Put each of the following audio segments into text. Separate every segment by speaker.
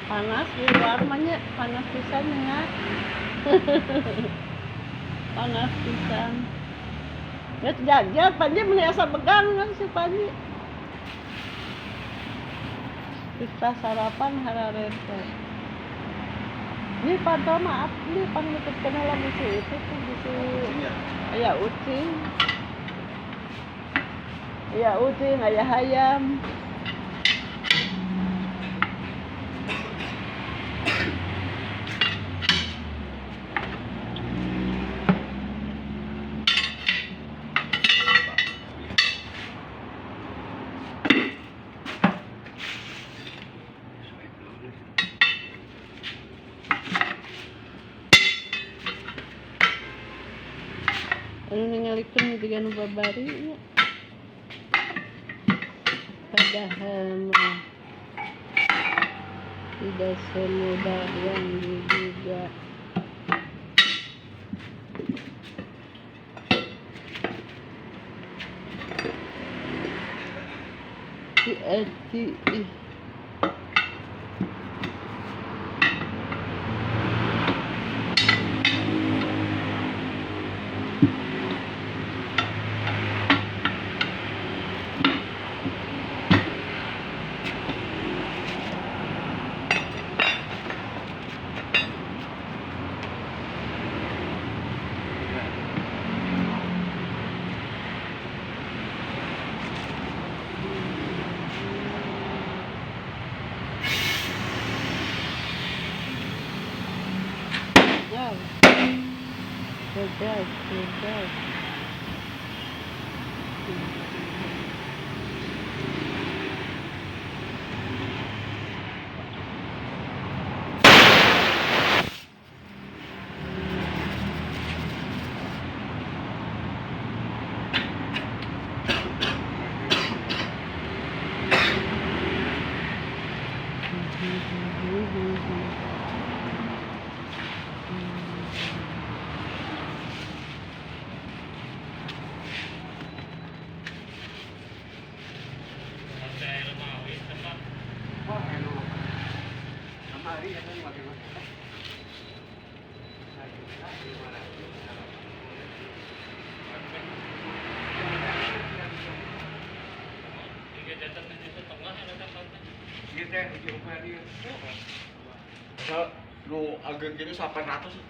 Speaker 1: Panas di luar mah nya, panas pisan ya. Panas pisan. Ya jajan Panji meni asa begang kan si Panji. Kita sarapan hararete. Ini pantau maaf, ini pangnutup kena lagi si itu tuh bisi aya ucing. Aya ucing, aya hayam. Anu ningalikeun jiga nu babari nya. Padahal mah tidak semudah yang diduga. Si Eci ih. Wow. Pedas, pedas.
Speaker 2: Nu ageng gini 800 sih.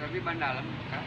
Speaker 3: Tapi ban dalam kan.